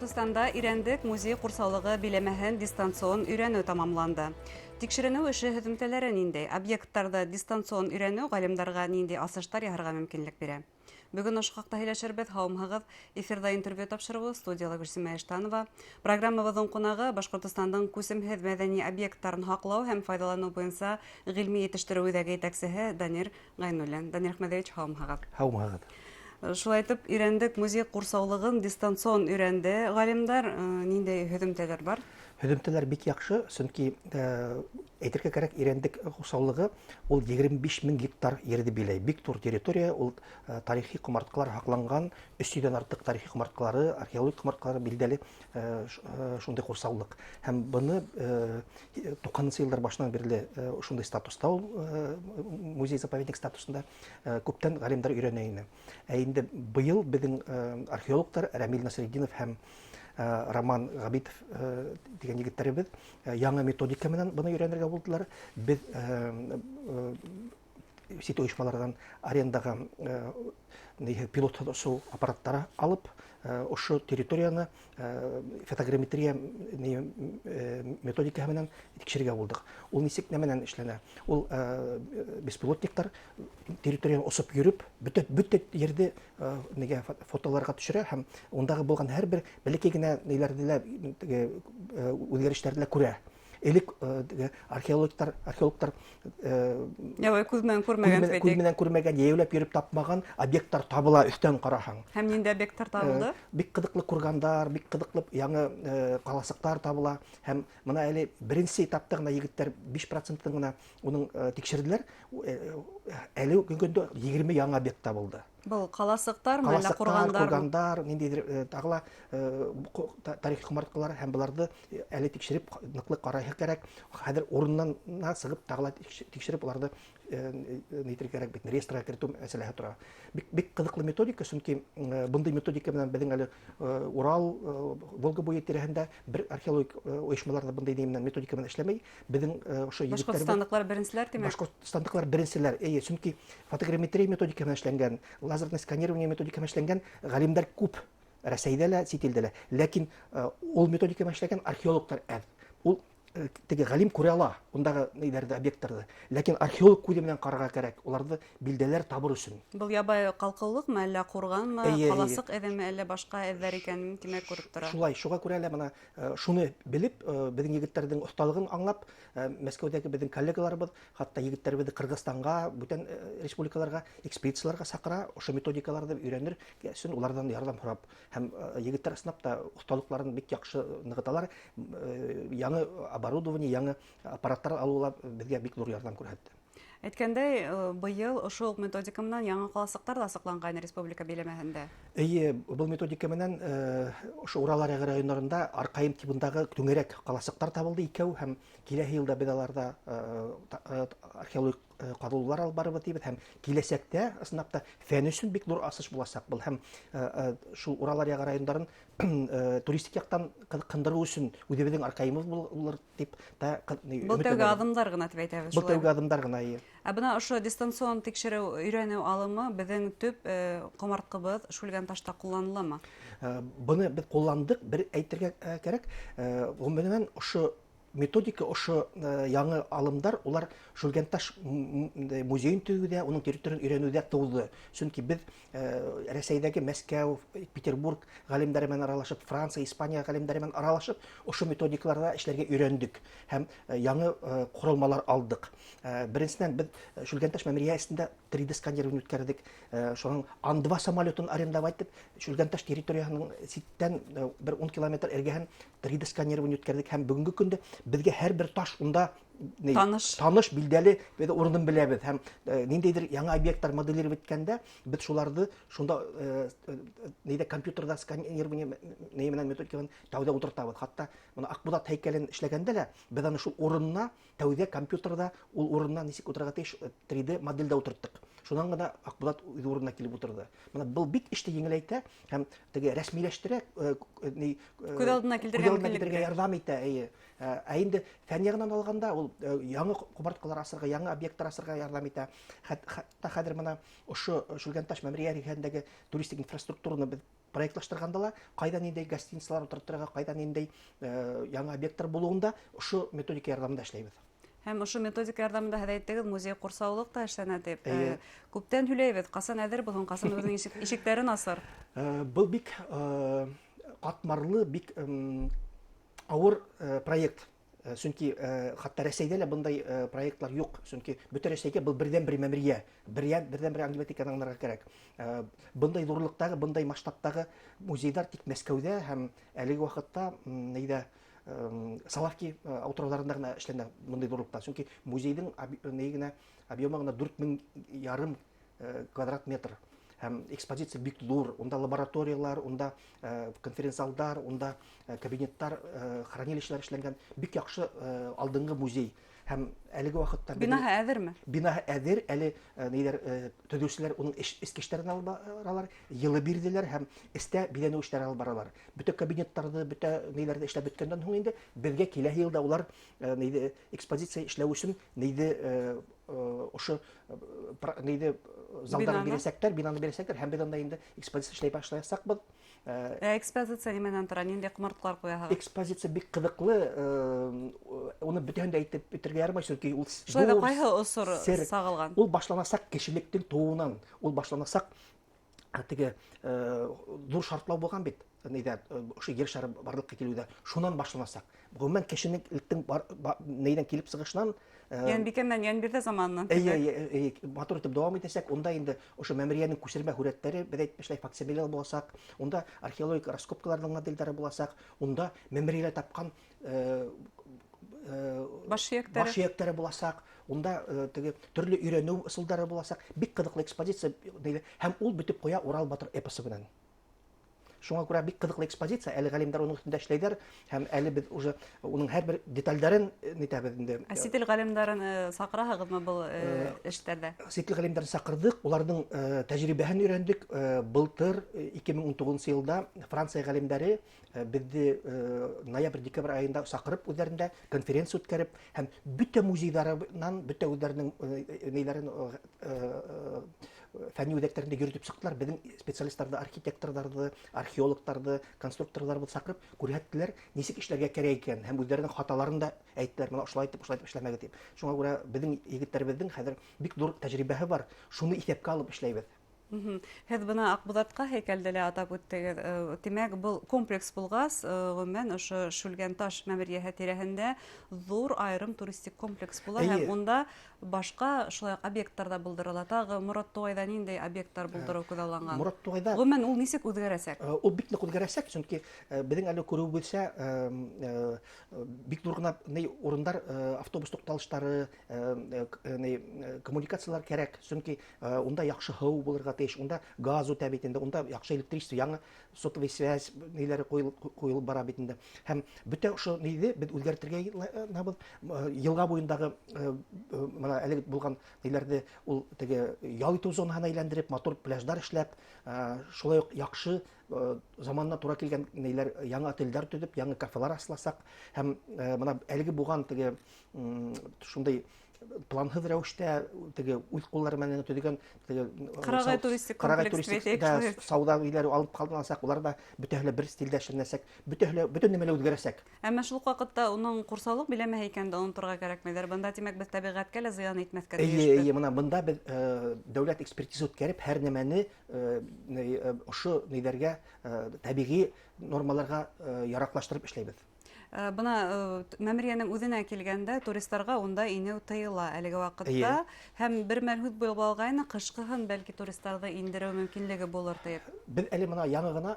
Башҡортостанда Ирәндек музей ҡурсаулығы биләмәһен дистанцион өйрәнеү тамамланды. Тикшеренеү эше һөҙөмтәләре ниндәй? Объекттарҙы дистанцион өйрәнеү ғалимдарға ниндәй асыштар яһарға мөмкинлек бирә? Бөгөн ошо хаҡта һөйләшербеҙ. Һаумыһығыҙ! Эфирҙа интервью тапшырыуы, студияла Гөлсимә Иштанова. Программабыҙҙың ҡунағы Башҡортостандың күсемһеҙ мәҙәни объекттарын һаҡлау һәм файҙаланыу буйынса ғилми етештереү үҙәге етәксеһе Данир Ғәйнуллин. Данир Әхмәҙович, һаумыһығыҙ! Һаумыһығыҙ! Шулай итеп, Ирәндек музей ҡурсаулығын дистанцион өйрәнде ғалимдар. Ниндәй һөҙөмтәләр бар? Һөҙөмтәләр бик яҡшы, сөнки әйтергә кәрәк, Ирәндек ҡурсаулығы ул 25 мең гектар ерҙе биләй. Бик ҙур территория, ул тарихи ҡомартҡылар һаҡланған, 300-дән артыҡ тарихи ҡомартҡылары, археологик ҡомартҡылары билдәле шундай ҡурсаулыҡ. Һәм быны 90-нсы йылдар башынан бирле шундай статуста ул, музей-заповедник статусында күптән ғалимдар өйрәнә ине. Ә инде быйыл беҙҙең археологтар Рәмил Насретдинов һәм Роман Габитов тигән егеттәребеҙ яңы методика менән быны өйрәнергә булдылар. Беҙ сит ойошмаларҙан арендаға пилотһыҙ осоу аппараттары алып, ошо территорияны фотограмметрия методикаһы менән тикшерергә булдыҡ. Ул нисек нәмәнән эшләнә? Ул беспилотниктар территорияны осоп йөрөп, бөтә бөтә ерҙе нигә фотоларға төшөрә һәм ундағы булған һәр бер бәләкәй генә ниләрҙе лә, теге үҙгәрештәрҙе лә күрә. Элек археологтар археологтар ябай күҙ менән күрмәгән, күҙ менән күрмәгән, йәйәүләп йөрөп тапмаған объекттар табыла өҫтән ҡараһаң. Һәм ниндәй объекттар табылды? Бик ҡыҙыҡлы кургандар, бик ҡыҙыҡлы яңы ҡаласыҡтар табыла. Һәм бына әле беренсе этапта ғына егеттәр 5 процентын ғына уның тикшерҙеләр. Әле көндә 20 яңы объект табылды. Был ҡаласыҡтармы, әллә ҡурғандар? Ҡурғандар, ниндәйҙер тағы ла тарихи ҡомартҡылар, һәм быларҙы әле тикшереп ныҡлы ҡарайһы кәрәк. Хәҙер урынына сығып тағы ла тикшереп уларҙы нитергә кәрәк бит, реестрға кертеү мәсьәләһе тора. Бик, бик ҡыҙыҡлы методика, сөнки бындай методика менән беҙҙең әле Урал, Волга буйы тирәһендә бер археологик ойошмалар ҙа бындай ни менән, методика менән эшләмәй. Беҙҙең ошо егеттәребеҙ, Башҡортостандыҡылар беренселәр, тимәк. Башҡортостандыҡылар беренселәр, эйе, сөнки фотограмметрия методика менән эшләнгән, лазерное сканирование методика менән эшләнгән ғалимдар күп Рәсәйҙә лә, сит илдә лә. Ләкин ул методика менән эшләгән археологтар әҙ. Ул теге ғалим күрә ала ундағы нейҙәрҙе, объекттарҙы. Ләкин археолог күҙе менән ҡарарға кәрәк, уларҙы билдәләр табыр өсөн. Был ябай ҡалҡыулыҡмы, әллә ҡурғанмы, ҡаласыҡ эҙеме, әллә башҡа эҙҙәр икәнен, тимәк, күреп тора. Шулай, шуға күрә лә бына шуны белеп, беҙҙең егеттәрҙең оҫталығын аңлап, Мәскәүҙәге беҙҙең коллегаларыбыҙ хатта егеттәребеҙҙе Ҡырғыҙстанға, бүтән республикаларға экспедицияларға саҡыра, ошо методикаларҙы өйрәнер өсөн уларҙан ярҙам һорап. Һәм егеттәр ысынлап та оҫталыҡларын бик яҡшы нығыталар. Яңы оборудование, яңы аппараттар алыу ла беҙгә бик ҙур ярҙам күрһәтте. Әйткәндәй, быйыл ошо уҡ методика менән яңы ҡаласыҡтар ҙа асыҡланғайны республика биләмәһендә. Эйе, был методика менән ошо Урал аръяғы райондарында Арҡайым тибындағы түңәрәк ҡаласыҡтар табылды икәү, һәм киләһе йылда беҙ аларҙа археологик ҡаҙыулар алып барырбыҙ тибеҙ, һәм киләсәктә ысынлап та фән өсөн бик ҙур асыш буласаҡ был, һәм шул Урал аръяғы райондарын туристик яҡтан ҡыҙыҡһындырыу өсөн үҙебеҙҙең Арҡайымыбыҙ булыр тип тә. Был тәүге аҙымдар ғына тип әйтәбеҙ. Был тәүге аҙымдар ғына, эйе. Ә бына ошо дистанцион тикшереү, өйрәнеү алымы беҙҙең төп ҡомартҡыбыҙ Шүлгәнташта ҡулланыламы? Быны беҙ ҡулландыҡ, бер әйтергә кәрәк, ғөмүмән, ошо методика, ошо яңы алымдар улар Шүлгәнташ музейын төҙөүҙә, уның территорияһын өйрәнеүҙә тыуҙы. Сөнки беҙ Рәсәйҙәге Мәскәү, Петербург ғалимдары менән аралашып, Франция, Испания ғалимдары менән аралашып, ошо методикаларҙа эшләргә өйрәндек һәм яңы ҡоролмалар алдыҡ. Беренсенән, беҙ Шүлгәнташ мәмерйәһендә 3D сканирование үткәрҙек. Шуның Ан-2 самолетын арендовать итеп, Шүлгәнташ территорияһының ситтән бер 10 километр эргәһен 3D сканирование үткәрҙек, һәм бөгөнгө көндә беҙгә һәр бер таш унда таныш, таныш, билдәле, беҙ урынын беләбеҙ, һәм ниндәйҙер яңы объекттар моделировать иткәндә беҙ шуларҙы шунда нейҙә, компьютерҙа сканирование ни менән, методика менән тәүҙә ултыртабыҙ. Хатта бына Аҡбуҙат һәйкәлен эшләгәндә лә беҙ аны шул урынына тәүҙә компьютерҙа ул урынына нисек ултырырға тейеш, 3D моделдә ултырттыҡ. Шунан ғына Аҡбуҙат үҙ урынына килеп ултырҙы. Бына был бик эште еңеләйтә һәм теге рәсмиләштерә, ни, күҙ алдына килтерергә ярҙам итә, эйе. Ә инде фән яғынан алғанда ул яңы ҡомартҡылар асырға, яңы объекттар асырға ярҙам итә. Хатта хәҙер бына ошо Шүлгәнташ мәмерйә эргәһендәге туристик инфраструктураны беҙ Проектлаштырғанда ла ҡайҙа ниндәй гостиницалар ултыртырға, ҡайҙа ниндәй яңы объекттар булыуын да ошо методика ярҙамында эшләйбеҙ. Һәм ошо методика ярҙамында һеҙ әйттегеҙ, музей ҡурсаулыҡ та эшләнә тип. Күптән һөйләйбеҙ, ҡасан әҙер булһын, ҡасан үҙенең ишектәрен асыр? Был бик ҡатмарлы, бик ауыр проект. Сөнки хатта Рәсәйҙә лә бындай проектлар юҡ. Сөнки бөтә Рәсәйгә был берҙән-бер мәмерйә, берҙән-бер әңгәмә икәнен аңларға кәрәк. Бындай ҙурлыҡтағы, бындай масштабтағы музейҙар тик Мәскәүҙә һәм әлеге ваҡытта нейҙә Соловки утрауларында ғына эшләнә бындай ҙурлыҡта. Сөнки музейҙың ни генә объемы ғына 4500 квадрат метр. Һәм экспозиция бик ҙур. Унда лабораториялар, унда конференц-залдар, унда кабинеттар, хранилищелар эшләнгән. Бик яҡшы алдынғы музей. Һәм әлеге ваҡытта бинаһы әҙерме? Бинаһы әҙер, әле нейҙәр төҙөүселәр уның эскештәрен алып баралар, йылы бирҙеләр һәм эстә биҙәнеү эштәре алып баралар. Бөтә кабинеттарҙы, бөтә нейҙәрҙе эшләп бөткәндән һуң инде беҙгә киләһе йылда улар нейҙе экспозиция эшләү өсөн нейҙе ошо нейҙе залдарын бирәсәктәр, бинаны бирәсәктәр һәм беҙ анда инде экспозиция эшләй башлаясаҡбыҙ. Экспозиция нимәнән тора? Ниндәй ҡомартҡылар ҡуяһығыҙ? Экспозиция бик ҡыҙыҡлы, уны бөтәһен дә әйтеп бөтөргә ярамай, сөнки ул шулай да ҡайһы осор сағылған? Ул башланасаҡ кешелектең тыуыуынан, ул башланасаҡ теге ҙур шартлау булған бит, нейҙә ошо ер шары барлыҡҡа килеүҙә, шунан башланасаҡ. Ғөмүмән кешелектең нейҙән килеп сығышынан, Йәнбикә менән Йәнбирҙе заманынан. Эйе, эйе, матур итеп дауам итәсәк. Унда инде ошо мәмерйәнең күсермә һүрәттәре, беҙ әйтмешләй, факсимиле буласаҡ. Унда археологик раскопкаларҙың моделдәре буласаҡ. Унда мәмерйәлә тапҡан баш һөйәктәре. Баш һөйәктәре буласаҡ. Унда теге төрлө өйрәнеү ысулдары буласаҡ. Бик ҡыҙыҡлы экспозиция һәм ул бөтөп ҡуя Урал батыр эпосы менән. Шуңа күрә бик ҡыҙыҡлы экспозиция, әле ғалимдар уның өҫтөндә эшләйҙәр һәм әле беҙ уже уның һәр бер детальдәрен нитәбеҙ инде. Ә сит ил ғалимдарын саҡыраһығыҙмы был эштәрҙә? Сит ил ғалимдарын саҡырҙыҡ, уларҙың тәжрибәһен өйрәндек. Былтыр 2019 йылда Франция ғалимдәре беҙҙе ноябрь-декабрь айында саҡырып үҙҙәрендә конференция үткәреп һәм бөтә музейҙарынан, бөтә үҙҙәренең нейҙәрен фәнни үҙәктәрендә йөрөтөп сыҡтылар. Беҙҙең специалисттарҙы, архитекторҙарҙы, археологтарҙы, конструкторҙарҙы саҡырып күрһәттеләр, нисек эшләргә кәрәк икән һәм үҙҙәренең хаталарын да әйттеләр, бына ошолай итеп, ошолай итеп эшләмәгеҙ тип. Шуңа күрә беҙҙең егеттәребеҙҙең хәҙер бик ҙур тәжрибәһе бар, шуны иҫәпкә алып эшләйбеҙ. Һеҙ бына Аҡбуҙатҡа һәйкәлде лә атап үттегеҙ. Тимәк, был комплекс булғас, ғөмүмән, ошо Шүлгәнташ мәмерйәһе тирәһендә ҙур айырым туристик комплекс була һәм унда башҡа шулай уҡ объекттар ҙа булдырыла. Тағы Морат Туғайҙа ниндәй объекттар булдырыу күҙалланған? Морат Туғайҙа ғөмүмән ул нисек үҙгәрәсәк? Ул бик ныҡ үҙгәрәсәк, сөнки беҙҙең әле күреүебеҙсә, бик ҙур ғына ни урындар, автобус туҡталыштары, ни коммуникациялар кәрәк, сөнки унда яҡшы һыу булырға тейеш, унда газ үтә бит инде, унда яҡшы электричество, яңы сотовый связь ниләре ҡуйылып бара бит инде. Һәм бөтә ошо ниҙе беҙ үҙгәртергә йыйынабыҙ. Йылға буйындағы бына әлеге булған ниләрҙе ул теге ял итеү зонаһына әйләндереп, матур пляждар эшләп, шулай уҡ яҡшы заманына тура килгән ниләр, яңы отелдәр төҙөп, яңы кафелар асыласаҡ. Һәм бына әлеге булған теге шундай планһыҙ рәүештә теге үҙ ҡуллары менән төҙөгән теге Ҡарағай туристик Ҡарағай комплекс туристик, бит, да, әйе. сауҙа өйҙәре алып ҡалдырыласаҡ, улар ҙа бөтәһе лә бер стилдә эшләнәсәк, бөтәһе лә, бөтә нәмә лә үҙгәрәсәк. Әммә шул уҡ ваҡытта уның ҡурсаулыҡ биләмәһе икәнен дә оноторға кәрәкмәйҙер. Бында, тимәк, беҙ тәбиғәткә лә зыян итмәҫкә Эйе, тейешбеҙ. эйе, бына бында беҙ дәүләт экспертиза үткәреп, һәр нәмәне ошо нейҙәргә тәбиғи нормаларға яраҡлаштырып эшләйбеҙ. Бына мәмерйәнең үҙенә килгәндә туристарға унда инеү тыйыла әлеге ваҡытта. Һәм бер мәл һүҙ булып алғайны, ҡышҡыһын бәлки туристарҙы индереү мөмкинлеге булыр тип. Беҙ әле бына яңы ғына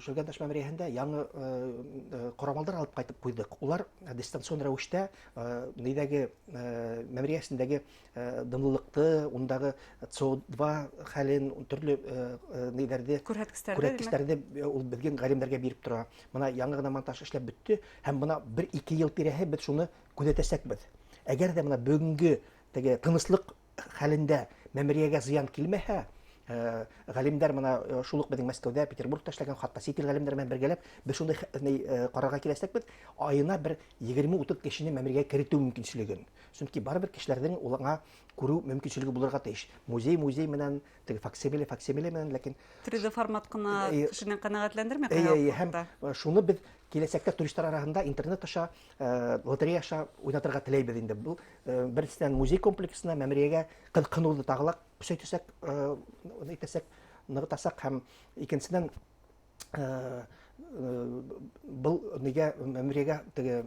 Шүлгәнташ мәмерйәһендә яңы ҡорамалдар алып ҡайтып ҡуйҙыҡ. Улар дистанцион рәүештә нейҙәге мәмерйәһендәге дымлылыҡты, ундағы СО2 хәлен, төрлө нейҙәрҙе, Күрһәткестәрҙе, күрһәткестәрҙе ул беҙгә ғалимдәргә биреп тора. Бына яңы ғына монтаж эшләп бөттө. Һәм бына бер-ике йыл тирәһе беҙ шуны күҙәтәсәкбеҙ. Әгәр ҙә бына бөгөнгө теге тыныслыҡ хәлендә мәмерйәгә зыян килмәһә, Ғалимдар мына шул уҡ беҙҙең Мәскәүҙә, Петербургта эшләгән, хатта сит ил ғалимдары менән бергәләп беҙ шундай ҡарарға киләсәкбеҙ, айына бер 20-30 кешене мәмерйәгә керетеү мөмкинселеген. Сөнки барыбер кешеләрҙең улаңа күреү мөмкинселеге булырға тейеш. Музей музей менән, теге факсимиле факсимиле менән, ләкин 3D формат ҡына кешене ҡәнәғәтләндермәй. Һәм шуны беҙ киләсәктә туристар араһында интернет аша, лотерея аша уйнатырға теләйбеҙ инде. Был беренсенән музей комплексына, мәмерйәгә ҡыҙыҡһыныуҙы тағы ла көсәйтәсәк, әйтәсәк, нығытасаҡ, һәм икенсенән был нигә мәмерйәгә теге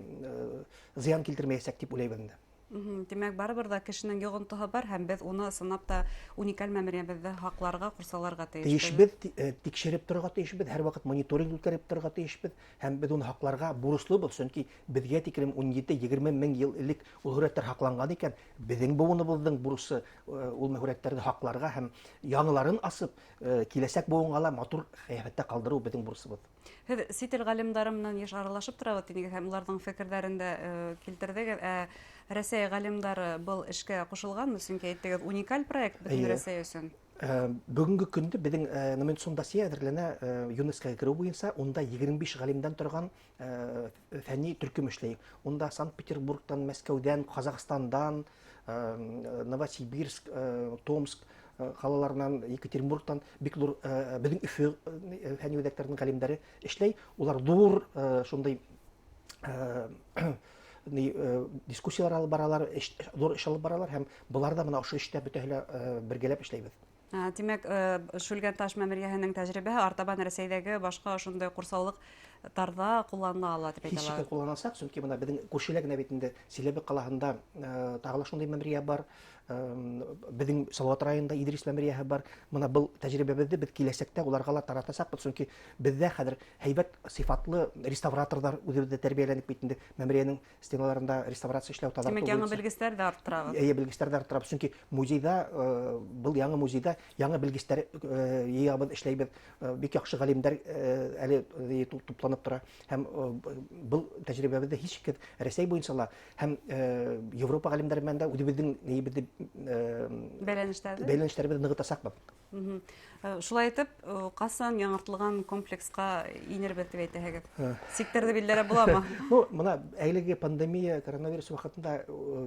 зыян килтермәйәсәк тип уйлайбыҙ инде. Тимәк, барыбер ҙа кешенең йоғонтоһо бар, һәм беҙ уны ысынлап та уникаль мәмерйәбеҙҙе һаҡларға, ҡурсаларға тейешбеҙ. Тейешбеҙ, тикшереп торорға тейешбеҙ, һәр ваҡыт мониторинг үткәреп торорға тейешбеҙ, һәм беҙ уны һаҡларға бурыслыбыҙ, сөнки беҙгә тиклем 17-20 мең йыл элек ул һүрәттәр һаҡланған икән, беҙҙең быуыныбыҙҙың бурысы ул һүрәттәрҙе һаҡларға һәм яңыларын асып, киләсәк быуынға ла матур ҡиәфәттә ҡалдырыу беҙҙең бурысыбыҙ. Һеҙ сит ил ғалимдары менән йыш аралашып торабыҙ тинегеҙ һәм уларҙың фекерҙәрен дә килтерҙегеҙ. Рәсәй ғалимдары был эшкә ҡушылғанмы? Сөнки әйттегеҙ, уникаль проект бөтөн Рәсәй өсөн. Бөгөнгө көндә беҙҙең номинацион досье әҙерләнә ЮНЕСКО-ға кереү буйынса, унда 25 ғалимдан торған фәнни төркөм эшләй. Унда Санкт-Петербургтан, Мәскәүҙән, Ҡаҙағстандан, Новосибирск, Томск ҡалаларынан, Екатеринбургтан бик ҙур беҙҙең Өфө фәнни үҙәктәренең ғалимдары эшләй. Улар ҙур шундай дискуссиялар алып баралар, ҙур эш алып баралар, һәм былар ҙа бына ошо эштә бөтәһе лә бергәләп эшләйбеҙ. Тимәк, Шүлгәнташ мәмерйәһенең тәжрибәһе артабан Рәсәйҙәге башҡа ошондай ҡурсаулыҡтарҙа ҡулланыла ала тип әйтә Һис шикһеҙ алабыҙ. ҡулланасаҡ, сөнки бына беҙҙең күршелә генә бит инде Силәбе ҡалаһында тағы ла шундай мәмерйә бар. Беҙҙең Салауат районында Иҙрис мәмерйәһе бар. Бына был тәжрибәбеҙҙе беҙ киләсәктә уларға ла таратасаҡбыҙ, сөнки беҙҙә хәҙер һәйбәт сифатлы реставраторҙар үҙебеҙҙә тәрбиәләнеп бит инде мәмерйәнең стеналарында реставрация эшләү, таҙартыу Тимәк, яңы буйынса. белгестәр ҙә арттырабыҙ. Эйе, белгестәр ҙә арттырабыҙ, сөнки музейҙа, был яңы музейҙа яңы белгестәр йыябыҙ, эшләйбеҙ. Бик яҡшы ғалимдар әле тупланып тора. Һәм был тәжрибәбеҙҙе һис шикһеҙ Рәсәй буйынса ла һәм Европа ғалимдары менән дә үҙебеҙҙең нейебеҙҙе, Бәйләнештәрҙе? бәйләнештәребеҙҙе нығытасаҡбыҙ. Шулай итеп, ҡасан яңыртылған комплексҡа инербеҙ тип әйтәһегеҙ? Сиктәрҙе билдәләп буламы? Бына әлеге пандемия, коронавирус ваҡытында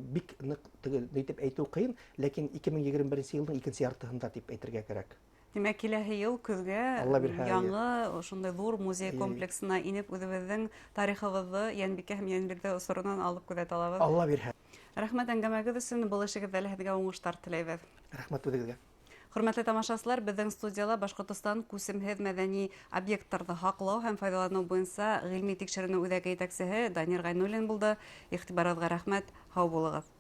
бик ныҡ теге итеп әйтеү ҡыйын, ләкин 2021 йылдың икенсе яртыһында тип әйтергә кәрәк. Тимәк, киләһе йыл көҙгә Алла бирһә, эйе. яңы ошондай ҙур музей комплексына инеп, үҙебеҙҙең тарихыбыҙҙы Йәнбикә һәм Йәнбирҙе осоронан алып күҙәтә алабыҙ. Алла бирһә. Рәхмәт әңгәмәгеҙ өсөн, был эшегеҙҙә лә һеҙгә уңыштар теләйбеҙ. Рәхмәт үҙегеҙгә. Хөрмәтле тамашасылар, беҙҙең студияла Башҡортостан күсемһеҙ мәҙәни объекттарҙы һаҡлау һәм файҙаланыу буйынса ғилми тикшеренеү үҙәге етәксеһе Данир Ғәйнуллин булды. Иғтибарығыҙға рәхмәт, һау булығыҙ.